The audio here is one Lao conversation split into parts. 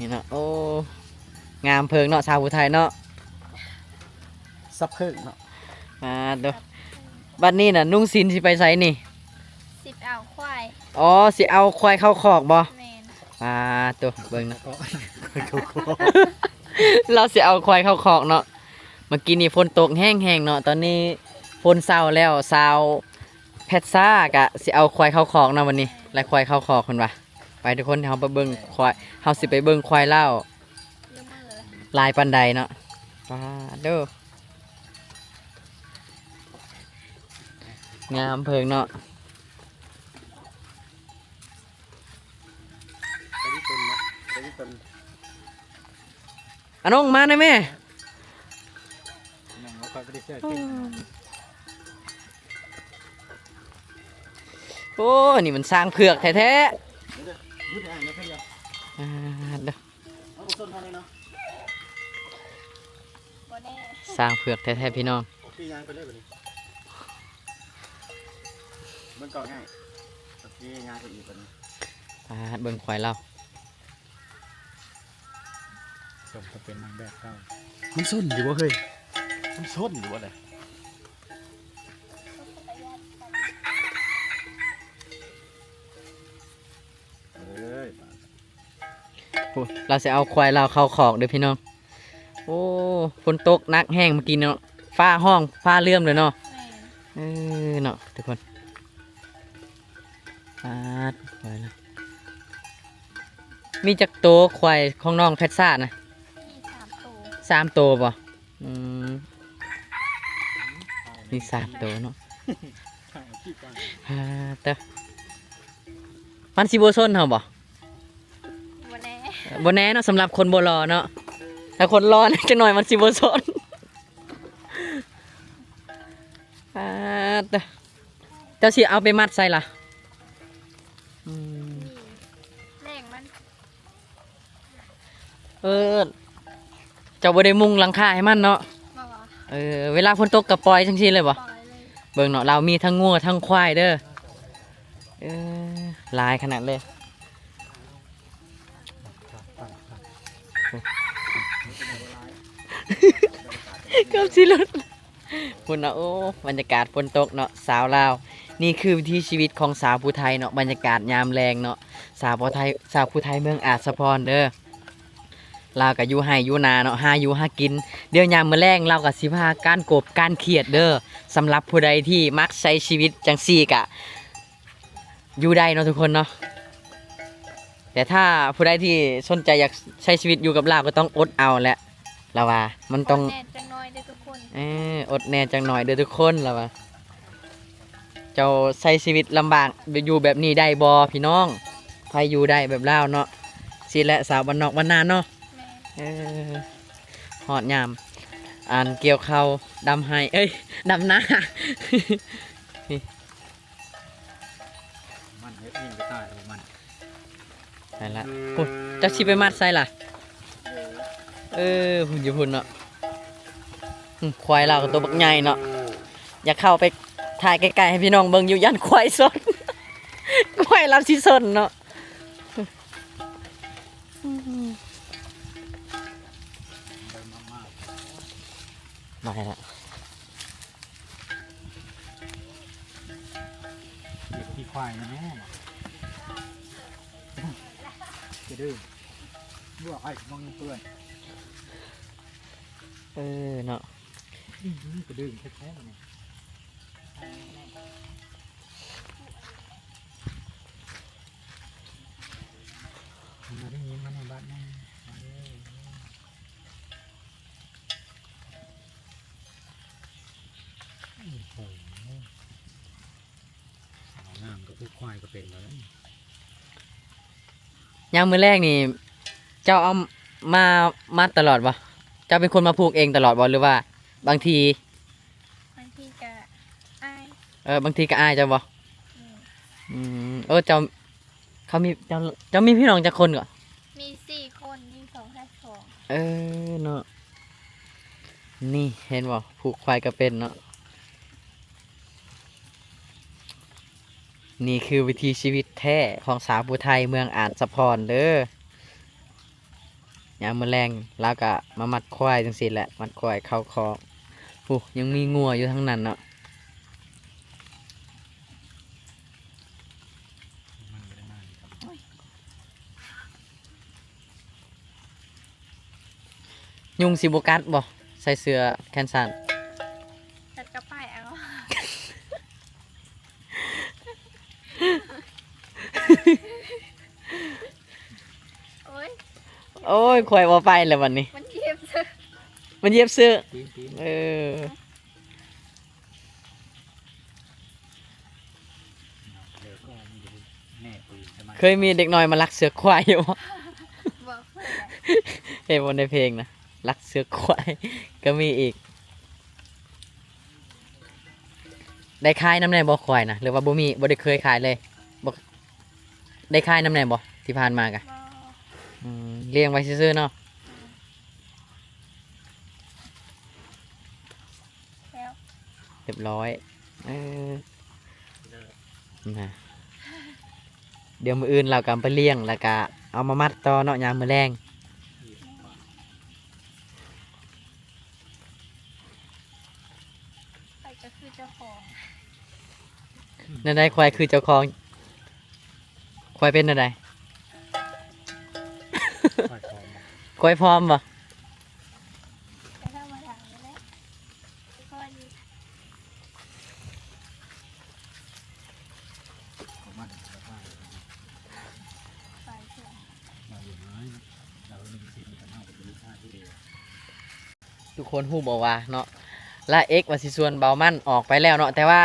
ນີ້ເນາະ ໂອ້ ງາມເພິ່ງເນາະ ສາວຜູ້ໄທເນາະ ສະເພິ່ງເນາະ ອ່າ ໂດ ບັດນີ້ນະ ນຸ່ງສິນຊິໄປໃສນີ້? ຊິໄປເອົາຄວາຍ ອໍ ຊິເອົາຄວາຍເຂົ້າຄອກບໍ່? ແມ່ນ ອ່າ ໂຕ ເບິ່ງນະ ເຂົ້າຄອກ ລາວຊິເອົາຄວາຍເຂົ້າຄອກເນາະ ເມື່ອກີ້ນີ້ຝົນຕົກແຮງໆເນາະ ຕອນນີ້ຝົນເຊົາແລ້ວ ສາວແພັດຊາກະຊິເອົາຄວາຍເຂົ້າຄອກເນາະ ບັດນີ້ ແລ່ຄວາຍເຂົ້າຄອກເພິ່ນວ່າ ໄປທຸກຄົນ ເຮົາໄປເບິ່ງຄວາຍ ເຮົາຊິໄປເບິ່ງຄວາຍລາວຫຼາຍປານໃດເນາະ ປາດໂທ້ ງາມເພິ່ງເນາະ ອານົງ ມາແດ່ແມ່ ໂອ້ ອັນນີ້ມັນຊ້າງເຜືອກແທ້ໆ ອ່າ ເດີ ບໍ່ແນ່ ຊ້າງເຜືອກແທ້ໆ ພີ່ນ້ອງ ໂອເຄ ຍ່າງໄປເລີຍບັດນີ້ ເບິ່ງກ່ອນງ່າຍ ໂອເຄ ຍ່າງໄປອີກບັດນີ້ ປາດ ເບິ່ງຄວາຍລາວ ສົມກັບເປັນນາງແບບເກົ່າ ມັນຊົນຢູ່ບໍ່ເຮີ້ຍ? ມັນຊົນຢູ່ບໍ່ລະ? ເອີຍ ໂອ້ ລາວຊິເອົາຄວາຍລາວເຂົ້າຄອກເດີພີ່ນ້ອງ ໂອ້ ຝົນຕົກໜັກແຮງເມື່ອກີ້ເນາະ ຟ້າຮ້ອງຟ້າເຫຼື້ອມເລີຍເນາະ ແມ່ນ ເອີ ເນາະ ທຸກຄົນ ປາດ ຄວາຍລາວ ມີຈັກໂຕຄວາຍຂອງນ້ອງແພັດຊານະ? ມີສາມໂຕ ສາມໂຕບໍ່? ອືມ ມີສາມໂຕເນາະ ອ່າ ເຕີ ມັນຊິບໍ່ຊົນເຮົາບໍ່? ບໍ່ແນ່ ບໍ່ແນ່ເນາະ ສຳລັບຄົນບໍ່ຫຼໍ່ເນາະ ຖ້າຄົນຫຼໍ່ຈັກໜ້ອຍມັນຊິບໍ່ຊົນ ອ່າ ເຕີ ເຈົ້າຊິເອົາໄປມັດໃສລະ? ອືມ ນີ້ ແຫຼງມັນ ເອີ ເຈົ້າບໍ່ໄດ້ມຸງຫຼັງຄາໃຫ້ມັນເນາະ? ບໍ່ ເອີ ເວລາຝົນຕົກກໍປ່ອຍຈັ່ງຊີ້ເລີຍບໍ່? ປ່ອຍເລີຍ ເບິ່ງເນາະ ລາວມີທັງງົວທັງຄວາຍເດີ ເອີ ຫຼາຍຂະໜາດເລີຍ ເກືອບຊິຫຼຸດ. ພຸ້ນນະ ໂອ້ ບັນຍາກາດຝົນຕົກເນາະ ສາວລາວ ນີ້ຄືວິຖີຊີວິດຂອງສາວຜູ້ໄທເນາະ ບັນຍາກາດຍາມແລງເນາະ ສາວຜູ້ໄທ ສາວຜູ້ໄທເມືອງອາດສະພອນເດີ ລາວກະຢູ່ໄຮ່ຢູ່ນາເນາະ ຫາຢູ່ຫາກິນ ດຽວຍາມມື້ແລງລາວກະຊິພາການກົບການຄຽດເດີ ສຳລັບຜູ້ໃດທີ່ມັກໃຊ້ຊີວິດຈັ່ງຊີ້ກະ ຢູ່ໄດ້ເນາະທຸກຄົນເນາະ ແຕ່ຖ້າຜູ້ໃດທີ່ສົນໃຈຢາກໃຊ້ຊີວິດຢູ່ກັບລາວກໍຕ້ອງອົດເອົາແຫຼະ ລາວວ່າມັນຕ້ອງ ອົດແນ່ຈັກໜ້ອຍເດີທຸກຄົນ ເອີ ອົດແນ່ຈັກໜ້ອຍເດີທຸກຄົນ ລາວວ່າ ເຈົ້າໃຊ້ຊີວິດລຳບາກ ຢູ່ແບບນີ້ໄດ້ບໍ່ພີ່ນ້ອງ? ໃຜຢູ່ໄດ້ແບບລາວເນາະ ຊີ້ແຫຼະ ສາວບ້ານນອກບ້ານນາເນາະ ແມ່ນ ເອີ ຮອດຍາມ ອັນ ກ່ຽວເຂົ້າ ດຳໄຮ່ ເອີຍ ດຳນາ ມັນເຮັດອີ່ຫຍັງກໍຕາຍແລ້ວມັນ ໄປລະ ພຸ້ນ ເຈົ້າຊິໄປມັດໃສລະ? ເອີ ພຸ້ນ ຢູ່ພຸ້ນເນາະ ຫຶ ຄວາຍລາວກໍຕົວບັກໃຫຍ່ເນາະ ຢາກເຂົ້າໄປຖ່າຍໃກ້ໆ ໃຫ້ພີ່ນ້ອງເບິ່ງຢູ່ ຢ້ານຄວາຍຊົນ ຄວາຍລາວຊິຊົນເນາະ ໄປລະ. ເກັບຂີ້ຄວາຍນະແມ່ ຈະດື້ ບໍ່ໃຫ້ມັນເປື້ອນ ເອີເນາະ ອື ກະດຶງແທ້ໆ ນີ້ ມາໄດ້ຍິນມາໃນບາດນີ້ ມາເດີ. ໂອ້ໂຫ ສາວງາມກໍຜູກຄວາຍກໍເປັນແລ້ວ ຍາມມື້ແລງນີ້ ເຈົ້າເອົາມາ ມາຕະຫຼອດບໍ່? ເຈົ້າເປັນຄົນມາຜູກເອງຕະຫຼອດບໍ່ ຫຼືວ່າບາງທີ? ບາງທີກະອາຍ ເອີ ບາງທີກະອາຍເຈົ້າບໍ່? ອືມ ອືມ ເອີ ເຈົ້າ ເຂົາມີ ເຈົ້າ ເຈົ້າມີພີ່ນ້ອງຈັກຄົນເກາະ? ມີສີ່ຄົນ ຍິງສອງ ຊາຍສອງ ເອີເນາະ ນີ້ເຫັນບໍ່ ຜູກຄວາຍກໍເປັນເນາະ ນີ້ຄືວິຖີຊີວິດແທ້ຂອງສາວຜູ້ໄທເມືອງອາດສະພອນເດີ. ຍາມມື້ແລງລາວກະມາມັດຄວາຍຈັ່ງຊີ້ແຫຼະ ມັດຄວາຍເຂົ້າຄອກ. ໂອ້ ຍັງມີງົວຢູ່ທາງນັ້ນເນາະ. ຍຸງຊິບໍ່ກັດບໍ່ ໃສ່ເສື້ອແຂນສັ້ນ? ກັດກະໄປເອົາ. ໂອ້ຍ ໂອ້ຍ ຄວາຍບໍ່ໄປແລ້ວບັດນີ້ ມັນຢຽບເສື້ອ ມັນຢຽບເສື້ອ. ຕີນ ຕີນ ເອີ ເຄີຍມີເດັກນ້ອຍມາລັກເສື້ອຄວາຍຢູ່ບໍ່? ບໍ່ເຄີຍ. ເຫັນບໍ່ໃນເພງນະ ລັກເສື້ອຄວາຍກໍມີອີກ. ໄດ້ຂາຍນຳແດ່ບໍ່ຄວາຍນະ ຫຼືວ່າບໍ່ມີ ບໍ່ໄດ້ເຄີຍຂາຍເລີຍ? ບໍ່ໄດ້ຂາຍນຳແດ່ບໍ່ທີ່ຜ່ານມາກະ? ບໍ່. ອືມ ລ້ຽງໄວ້ຊື່ໆເນາະ. ແລ້ວ ຮຽບຮ້ອຍ. ເອີ ນະ ດຽວມື້ອື່ນລາວກະເອົາໄປລ້ຽງ ແລ້ວກະເອົາມາມັດຕໍ່ເນາະ ຍາມມື້ແລງ. ຂ້ອຍກໍຄືເຈົ້າຂອງ. ແນວໃດຄວາຍຄືເຈົ້າຂອງ? ຄວາຍເປັນແນວໃດ? ຄວາຍພ້ອມບໍ່? ຄວາຍພ້ອມບໍ່? ກໍທຳມະດານີ້ແຫຼະ. ທຸກຄົນຮູ້ບໍ່ວ່າເນາະ ລາເອັກວ່າຊິຊວນເບົາມັນອອກໄປແລ້ວເນາະ ແຕ່ວ່າ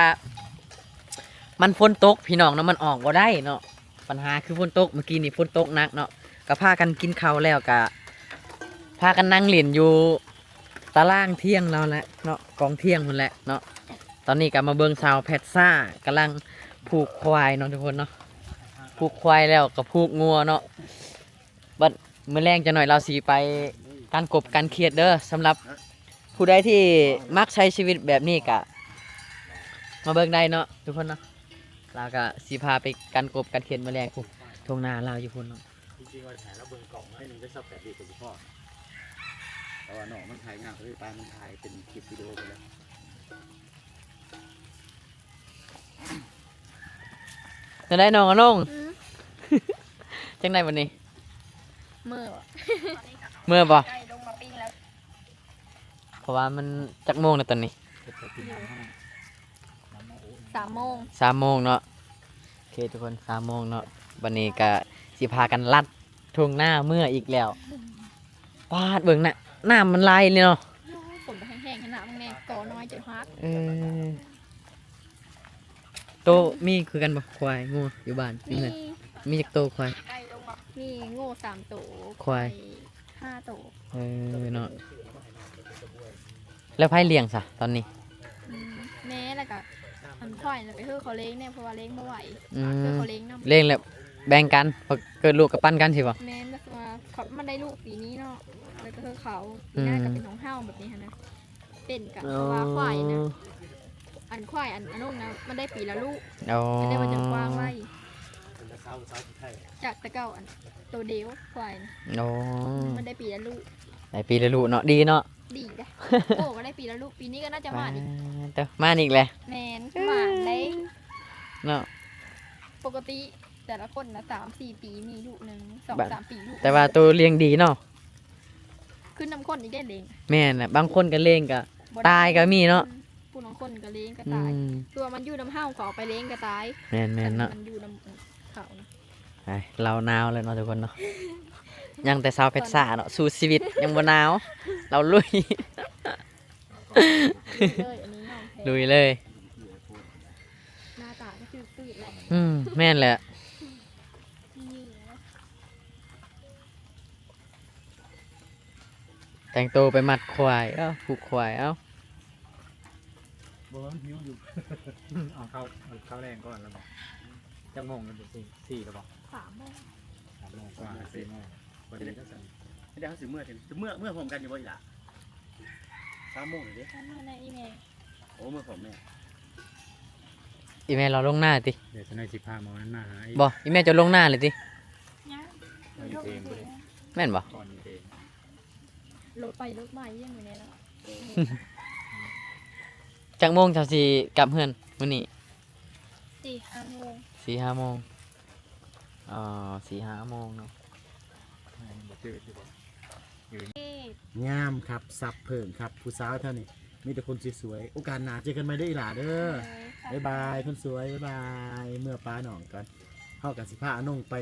ມັນຝົນຕົກພີ່ນ້ອງເນາະ ມັນອອກບໍ່ໄດ້ເນາະ. ບັນຫາຄືຝົນຕົກ ມື້ກີ້ນີ້ຝົນຕົກໜັກເນາະ. ກໍພາກັນກິນເຂົ້າແລ້ວ ກໍພາກັນນັ່ງຫຼິ້ນຢູ່ຕາລາງທ່ຽງລາວແຫຼະເນາະ ກອງທ່ຽງພຸ້ນແຫຼະເນາະ. ຕອນນີ້ກໍມາເບິ່ງສາວແພັດຊາກຳລັງຜູກຄວາຍເນາະທຸກຄົນເນາະ ຜູກຄວາຍແລ້ວກໍຜູກງົວເນາະ. ບັດມື້ແລງຈັກໜ້ອຍລາວຊິໄປການກົບການຂຽດເດີ. ສຳລັບຜູ້ໃດທີ່ມັກໃຊ້ຊີວິດແບບນີ້ກະມາເບິ່ງໄດ້ເນາະທຸກຄົນເນາະ. ລາວກະຊິພາໄປການກົບການຂຽດມື້ແລງ. ໂອ້ ທົ່ງນາລາວຢູ່ພຸ້ນເນາະ. ຈິງໆວ່າຖ້າລາວເບິ່ງກ້ອງໜ້ອຍໜຶ່ງໄດ້ຊາວແປດວິກກໍຊິພໍ້ ແຕ່ວ່ານ້ອງມັນຖ່າຍຍາກເລີຍ ປານມັນຖ່າຍເປັນຄລິບວິດີໂອໄປແລ້ວ. ແນວໃດນ້ອງອານົງ? ອືມ ຈັ່ງໃດບັດນີ້? ເມື່ອ ເມື່ອບໍ່? ໃກ້ລົງມາປີ້ງແລ້ວ ເພາະວ່າມັນຈັກໂມງແລ້ວຕອນນີ້? ສາມໂມງ ສາມໂມງເນາະ. ໂອເຄທຸກຄົນ ສາມໂມງເນາະ. ບັດນີ້ກະຊິພາກັນລັດທົ່ງນາເມືອອີກແລ້ວ. ປາດ ເບິ່ງນະ ນ້ຳມັນໄຫຼເລີຍເນາະ. ໂອ້ຍ ຝົນກໍແຮງໆ ຂະໜາດເບິ່ງແດ່ ກໍນ້ອຍຈົນຫັກ. ເອີ ໂຕມີຄືກັນບໍ່ ຄວາຍ ງົວຢູ່ບ້ານ ຢູ່ເຮືອນ? ມີ ມີຈັກໂຕຄວາຍ? ມີງົວສາມໂຕ ຄວາຍ ຄວາຍຫ້າໂຕ. ເອີເນາະ ແລ້ວໃຜລ້ຽງຊະຕອນນີ້? ອືມ ແມ່ ແລ້ວກະອັນຂ້ອຍນະ ໄປເຮີເຂົາລ້ຽງແດ່ ເພາະວ່າລ້ຽງບໍ່ໄຫວ. ອືມ ເຮີເຂົາລ້ຽງນຳ ລ້ຽງແລ້ວແບ່ງກັນ ພໍເກີດລູກກໍປັນກັນຊີ້ບໍ່? ແມ່ນ ແລ້ວວ່າເຂົາ ມັນໄດ້ລູກປີນີ້ເນາະ ແລ້ວກໍເຮີເຂົາ ປີໜ້າກໍເປັນຂອງເຮົາ ແບບນີ້ຫັ້ນນະ. ເປັນກະ ອໍ ເພາະວ່າຄວາຍນະ ອັນຄວາຍອັນ ອັນນັ້ນນະ ມັນໄດ້ປີລະລູກ. ອໍ ກໍເລີຍວ່າຈັ່ງກວ້າງໄວ້ ຈາກແຕ່ເກົ່າອັນໂຕດຽວຄວາຍນະ. ອໍ ມັນໄດ້ປີລະລູກ ໄດ້ປີລະລູກເນາະ ດີເນາະ ດີເດ້. ໂອ້ ກໍໄດ້ປີລະລູກ ປີນີ້ກໍໜ້າຈະໝານອີກ. ປາດ ເຕີ ໝານອີກແຫຼະ. ແມ່ນ ໝານເດ້ເນາະ. ປົກກະຕິແຕ່ລະຄົນນະ ສາມສີ່ປີມີລູກໜຶ່ງ ສອງສາມປີລູກ. ແຕ່ວ່າໂຕລ້ຽງດີເນາະ. ຄືນຳຄົນອີກເດ້ ເລ້ງ. ແມ່ນແຫຼະ ບາງຄົນກໍເລ້ງກໍຕາຍກໍມີເນາະ. ອືມ ຜູ້ລາງຄົນກໍເລ້ງກໍຕາຍ. ອືມ ຄືວ່າມັນຢູ່ນຳເຮົາ ເຂົາເອົາໄປເລ້ງກໍຕາຍ. ແມ່ນໆເນາະ ມັນຢູ່ນຳເຂົານະ. ໄປ ລາວໜາວແລ້ວເນາະທຸກຄົນເນາະ. ຍັງແຕ່ສາວເພັດຊາເນາະ ສູ້ຊີວິດຍັງບໍ່ໜາວ ລາວລຸຍ ລຸຍເລີຍ ອັນນີ້ນ້ອງແທ້ ລຸຍເລີຍ. ໜ້າຕາກໍຄືຕື້ແຫຼະ. ອືມ ແມ່ນແຫຼະ. ແຕ່ງໂຕໄປມັດຄວາຍ ເອົ້າ ຜູກຄວາຍ ເອົ້າ. ບໍ່ ມັນຫິວຢູ່ ເອົາເຂົ້າ ເອົາເຂົ້າແລງກ່ອນແລ້ວບໍ່? ຈັກໂມງແລ້ວ? ສີ່ ສີ່ແລ້ວບໍ່? ສາມໂມງ ສາມໂມງກວ່າ ສີ່ໂມງພໍດີແລ້ວຊັ້ນ. ດຽວເຮົາຊິເມືອ ເມືອ ເມືອພ້ອມກັນຢູ່ບໍ່ອີ່ຫຼ້າ? ສາມໂມງແລ້ວເດ້. ກັນມາໃນອີເມວ. ໂອ້ ເມືອພ້ອມແມ່. ອີແມ່ລາວລົງນາຕິ? ດຽວສະໜ້ອຍຊິພາໝໍນັ້ນມາຫາອີກ. ບໍ່ ອີແມ່ເຈົ້າລົງນາເລີຍຕິ? ຍັງ. ແມ່ນບໍ່? ກ່ອນເອງ. ລົດໄປລົດມາຢູ່ມື້ນີ້ເນາະ. ຈັກໂມງເຈົ້າຊິກັບເຮືອນມື້ນີ້? ສີ່ຫ້າໂມງ ສີ່ຫ້າໂມງ. ອໍ ສີ່ຫ້າໂມງເນາະ. ງາມຄັບ ສັບເຜິ້ງຄັບ ຜູ້ສາວແຖວນີ້ມີແຕ່ຄົນສວຍໆ. ໂອກາດໜ້າເຈີກັນໃໝ່ເດີອີ່ຫຼ້າເດີ. ບາຍບາຍຄົນສວຍ ບາຍບາຍ. ເມືອປານ້ອງກ່ອນ ເຮົາກໍຊິພາອານົງໄປ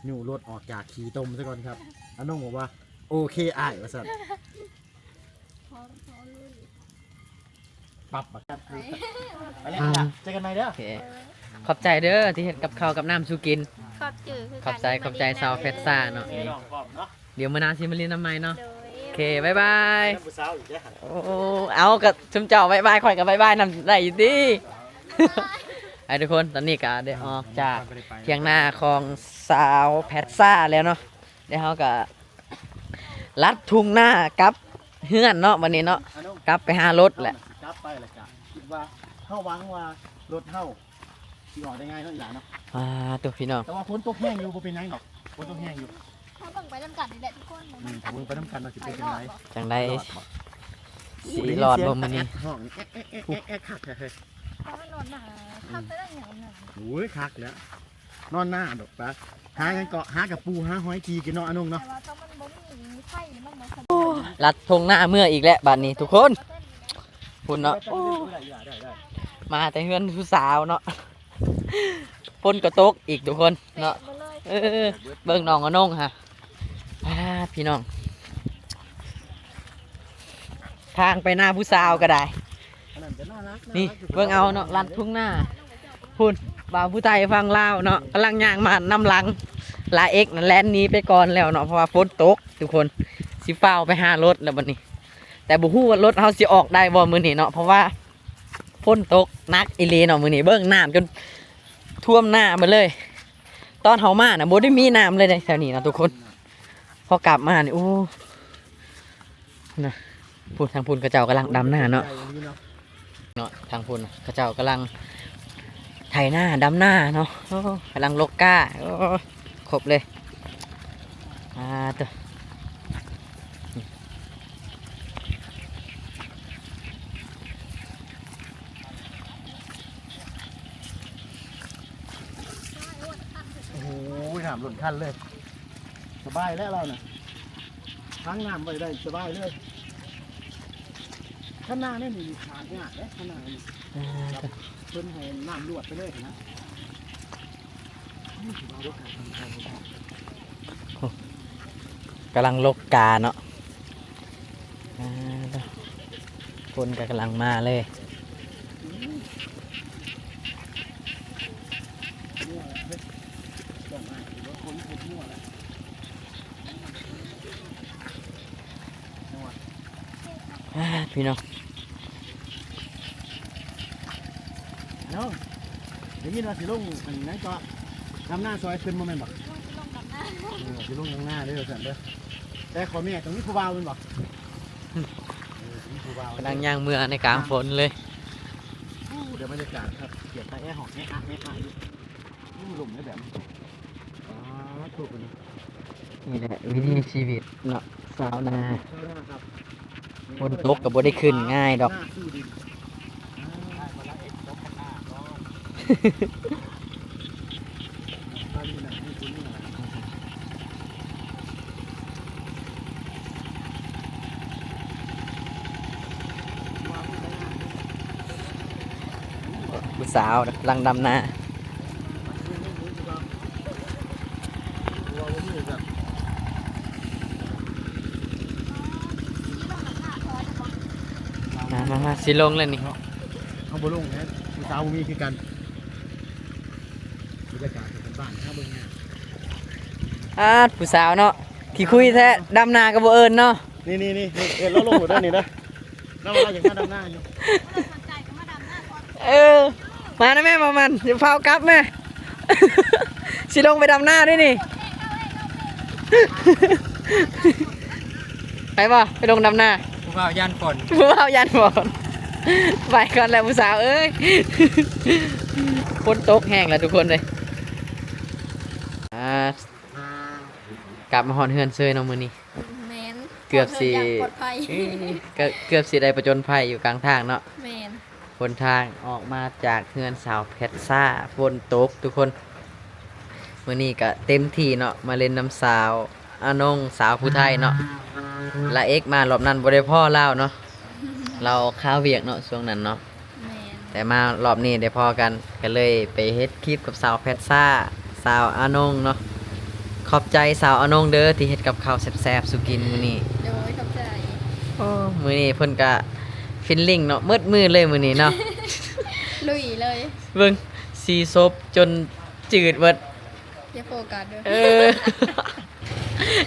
ຍູ້ລົດອອກຈາກຂີ້ຕົມຊະກ່ອນຄັບ. ອານົງບອກວ່າ ໂອເຄອ້າຍ ວ່າຊັ້ນ. ປັບບັກ ໄປແລ້ວ ເຈີກັນໃໝ່ເດີ. ໂອເຄ ຂອບໃຈເດີທີ່ເຮັດກັບເຂົ້າກັບນ້ຳສູ່ກິນ. ຂອບໃຈ ຂອບໃຈຊາວແຟດຊາເນາະ. ດຽວມື້ໜ້າຊິມາຫຼິ້ນນຳໃໝ່ເນາະ. ໂອເຄ ບາຍບາຍ. ໂອ້ ເອົາ ກໍຊຸມເຈົ້າບາຍບາຍ ຂ້ອຍກໍບາຍບາຍນຳໄດ້ຢູ່ຕິ. ໄປທຸກຄົນ ຕອນນີ້ກໍໄດ້ອອກຈາກຖຽງນາຂອງຊາວແຟດຊາແລ້ວເນາະ. ແລ້ວເຮົາກໍລັດທົ່ງນາກັບເຮືອນເນາະ ບັດນີ້ເນາະ. ກັບໄປຫາລົດແຫຼະ. ກັບໄປແລ້ວກະຄິດວ່າ ເຮົາຫວັງວ່າລົດເຮົາຊິອອກໄດ້ງ່າຍເນາະ ອີ່ຫຼ້າເນາະ. ອ່າ ໂຕ ພີ່ນ້ອງ ແຕ່ວ່າຝົນຕົກແຮງຢູ່ ບໍ່ເປັນຫຍັງດອກ ຝົນຕົກແຮງຢູ່. ເຮົາເບິ່ງໄປນຳກັນນີ້ແຫຼະທຸກຄົນ. ອືມ ເຮົາເບິ່ງໄປນຳກັນວ່າຊິເປັນຈັ່ງໃດ ຈັ່ງໃດ ຊິລອດບໍ່ມື້ນີ້. ຮ້ອງແອກໆໆໆ ຄັກແທ້ເຮີ້ຍ. ນອນໜ້າ ຄັກແທ້ຫຍັງນະ. ໂອ້ຍ ຄັກແລ້ວ. ນອນນາດອກປະ ຫາຫຍັງເກາະ ຫາກະປູ ຫາຫອຍຈີ່ກິນເນາະ ອານົງເນາະ. ແຕ່ວ່າຕ້ອງມັນບໍ່ມີໄຟ ມັນບໍ່ສະດວກ. ລັດທົ່ງນາເມືອອີກແລ້ວບາດນີ້ທຸກຄົນ ພຸ້ນເນາະ. ໂອ້ ໄດ້ໆໆ ມາແຕ່ເຮືອນຜູ້ສາວເນາະ. ຝົນກໍຕົກອີກທຸກຄົນເນາະ. ເອີ ເບິ່ງນ້ອງອານົງຫາ ອ່າ ພີ່ນ້ອງ ທາງໄປນາຜູ້ສາວກໍໄດ້. ນີ້ເບິ່ງເອົາເນາະ ລັດທົ່ງນາ ພຸ້ນ ບ່າວຜູ້ໄທຝັ່ງລາວເນາະ ກຳລັງຍ່າງມານຳຫຼັງ. ລາເອັກນັ້ນແລ່ນໜີໄປກ່ອນແລ້ວເນາະ ເພາະວ່າຝົນຕົກທຸກຄົນ. ຊິຟ້າວໄປຫາລົດແລ້ວບັດນີ້ ແຕ່ບໍ່ຮູ້ວ່າລົດເຮົາຊິອອກໄດ້ບໍ່ມື້ນີ້ເນາະ ເພາະວ່າຝົນຕົກໜັກອີ່ຫຼີເນາະມື້ນີ້. ເບິ່ງ ນ້ຳຈົນຖ້ວມນາໝົດເລີຍ. ຕອນເຮົາມານະ ບໍ່ໄດ້ມີນ້ຳເລີຍເດ້ແຖວນີ້ເນາະທຸກຄົນ. ພໍກັບມານີ້ ໂອ້ ນະ ພຸ້ນ ທາງພຸ້ນເຂົາເຈົ້າກຳລັງດຳນາເນາະ. ເນາະ ທາງພຸ້ນເຂົາເຈົ້າກຳລັງໄຖນາ ດຳນາເນາະ. ໂອ້ ກຳລັງລົກກ້າ. ໂອ້ ຄົບເລີຍ. ອ່າ ໂຕ ໂອ້ຍ ນ້ຳລົ້ນຄັນເລີຍ. ສະບາຍແລ້ວລາວນະ ຂັງນ້ຳໄວ້ໄດ້ສະບາຍເລີຍ. ຄັນນາແນວນີ້ຂາດຍາກເດ້ ຄັນນານີ້. ອ່າ ເພິ່ນໃຫ້ນ້ຳລວດໄປເລີຍຫັ້ນນະ. ໂອ້ ກຳລັງລົກກ້າເນາະ. ອ່າ ໂຕ ຄົນກໍກຳລັງມາເລີຍ. ອ່າ ພີ່ນ້ອງ ເນາະ ໄດ້ຍິນວ່າຊິລົງອັນນັ້ນກໍ ດຳນາຊ່ອຍເພິ່ນບໍ່ແມ່ນບໍ່? ເອີ ຊິລົງດຳນາເດີ ວ່າຊັ້ນເດີ. ແຕ່ຂໍແມ່ຕ້ອງມີຜູ້ບ່າວແມ່ນບໍ່? ເອີ ຕ້ອງມີຜູ້ບ່າວ. ກຳລັງຍ່າງເມືອໃນກາງຝົນເລີຍ. ໂອ້ ໄດ້ບັນຍາກາດຄັບ ກຽດຕາແອຫອກແອອະແອອະຢູ່. ໂອ້ ລົມໄດ້ແບບນີ້. ອໍ ໂຕ ນີ້ແຫຼະວິຖີຊີວິດເນາະ ຊາວນາ. ຝົນຕົກກໍບໍ່ໄດ້ຂຶ້ນງ່າຍດອກ. ຜູ້ສາວກຳລັງດຳນາ. ມາໆໆ ຊິລົງແລ້ວນີ້. ເຮົາບໍ່ລົງແລ້ວ ຜູ້ສາວບໍ່ມີຄືກັນ. ບັນຍາກາດເປັນບ້ານເຮົາເບິ່ງງາມ. ອາດ ຜູ້ສາວເນາະ ຂີ້ຄຸຍແທ້ ດຳນາກໍບໍ່ເອີ້ນເນາະ. ນີ້ໆໆ ເອີ້ນລາວລົງໂລດເດີນີ້ເດີ. ລາວວ່າຢາກມາດຳນາຢູ່. ເອີ ມານະແມ່ ມາມັນ ຢ່າຟ້າວກັບແມ່ ຊິລົງໄປດຳນາເດ້ນີ້. ໄປບໍ່? ໄປລົງດຳນາ. ຜູ້ບ່າວຢ້ານຝົນ ຜູ້ບ່າວຢ້ານຝົນ. ໄປກ່ອນແລ້ວຜູ້ສາວເອີຍ. ຝົນຕົກແຮງແລ້ວທຸກຄົນເອີຍ. ອ່າ ກັບມາຮອດເຮືອນເຊີຍເນາະມື້ນີ້. ແມ່ນ. ເກືອບຊິ ເດີນຢ່າງປອດໄພ ເອີ ກໍເກືອບຊິໄດ້ປະຈົນໄພຢູ່ກາງທາງເນາະ. ແມ່ນ. ຫົນທາງອອກມາຈາກເຮືອນສາວແພັດຊາ ຝົນຕົກທຸກຄົນ. ມື້ນີ້ກໍເຕັມທີ່ເນາະ ມາຫຼິ້ນນຳສາວອານົງ ສາວຜູ້ໄທເນາະ. ລາເອັກມາລອບນັ້ນບໍ່ໄດ້ພໍ້ລາວເນາະ ລາວຄາວຽກເນາະ ຊ່ວງນັ້ນເນາະ. ແມ່ນ. ແຕ່ມາລອບນີ້ໄດ້ພໍ້ກັນ ກໍເລີຍໄປເຮັດຄລິບກັບສາວແພັດຊາ ສາວອານົງເນາະ. ຂອບໃຈສາວອານົງເດີ ທີ່ເຮັດກັບເຂົ້າແຊບໆສູ່ກິນມື້ນີ້. ໂດຍ ຂອບໃຈ. ໂອ້ ມື້ນີ້ເພິ່ນກະຟິນລິງເນາະ ໝົດມື້ເລີຍມື້ນີ້ເນາະ ລຸຍເລີຍ. ເບິ່ງ ສີສົບຈົນຈືດເບິດ. ຢ່າໂຟກັສເດີ. ເອີ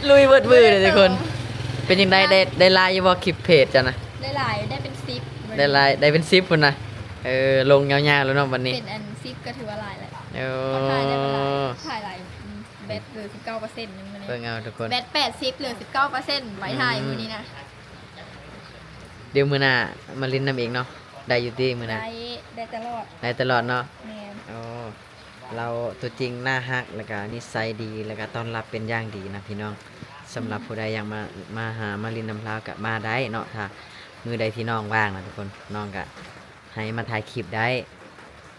ລຸຍເບິດມື້ເລີຍທຸກຄົນ. ເປັນຈັ່ງໃດ ໄດ້ ໄດ້ຫຼາຍຢູ່ບໍ່ ຄລິບເພຈເຈົ້ານະ? ໄດ້ຫຼາຍ ໄດ້ເປັນສິບ. ໄດ້ຫຼາຍ ໄດ້ເປັນສິບພຸ້ນນະ. ເອີ ລົງຍາວໆແລ້ວເນາະບັດນີ້. ເປັນອັນສິບກໍຖືວ່າຫຼາຍແລ້ວ. ໂອ້ ເຂົາຖ່າຍໄດ້ບໍ່ຫຼາຍ ຖ່າຍຫຼາຍ ອືມ ແບັດເຫຼືອສິບເກົ້າເປີເຊັນ ມື້ນີ້. ເບິ່ງເອົາທຸກຄົນ ແບັດແປດສິບ ເຫຼືອສິບເກົ້າເປີເຊັນ ໄວ້ຖ່າຍ ອືມ ມື້ນີ້ນະ. ດຽວມື້ໜ້າມາຫຼິ້ນນຳອີກເນາະ ໄດ້ຢູ່ຕິມື້ໜ້າ? ໄດ້ ໄດ້ຕະຫຼອດ ໄດ້ຕະຫຼອດເນາະ. ແມ່ນ. ໂອ້ ລາວຕົວຈິງໜ້າຮັກ ແລ້ວກະນິໄສດີ ແລ້ວກະຕ້ອນຮັບເປັນຢ່າງດີນະພີ່ນ້ອງ. ສຳລັບ ອືມ ຜູ້ໃດຢາກມາ ມາຫາມາຫຼິ້ນນຳລາວກະມາໄດ້ເນາະ ຖ້າມື້ໃດທີ່ນ້ອງວ່າງນະທຸກຄົນ ນ້ອງກະໃຫ້ມາຖ່າຍຄລິບໄດ້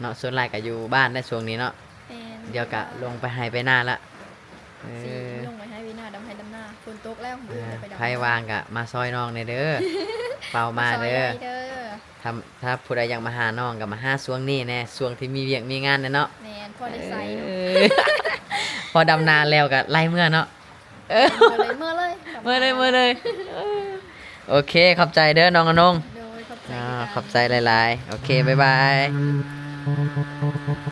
ເນາະ. ສ່ວນຫຼາຍກະຢູ່ບ້ານໄດ໋ຊ່ວງນີ້ເນາະ. ແມ່ນ. ດຽວກະລົງໄປໄຮ່ໄປນາລະ. ເອີ ຊິລົງໄປໄຮ່ໄປນາ ດຳໄຮ່ດຳນາ ຝົນຕົກແລ້ວ ມື້ອື່ນກໍໄປດຳນາ. ໃຜວ່າງກໍມາຊ່ອຍນ້ອງແດ່ເດີ ເຝົ້າມາເດີ ມາຊ່ອຍໄດ້ເດີ. ຖ້າ ຖ້າຜູ້ໃດຢາກມາຫານ້ອງກໍມາຫາຊ່ວງນີ້ແດ່ ຊ່ວງທີ່ມີວຽກມີງານແດ່ເນາະ. ແມ່ນ ພໍໄດ້ໃຊ້ເນາະ. ເອີ ພໍດຳນາແລ້ວກໍໄລ່ເມືອເນາະ. ເອີ ເມືອເລີຍ ເມືອເລີຍ ເມືອເລີຍ ເມືອເລີຍ. ເອີ ໂອເຄ ຂອບໃຈເດີນ້ອງອານົງ. ໂດຍ ຂອບໃຈ ອ່າ ຄືກັນ ຂອບໃຈຫຼາຍໆ. ໂອເຄ ບາຍບາຍ.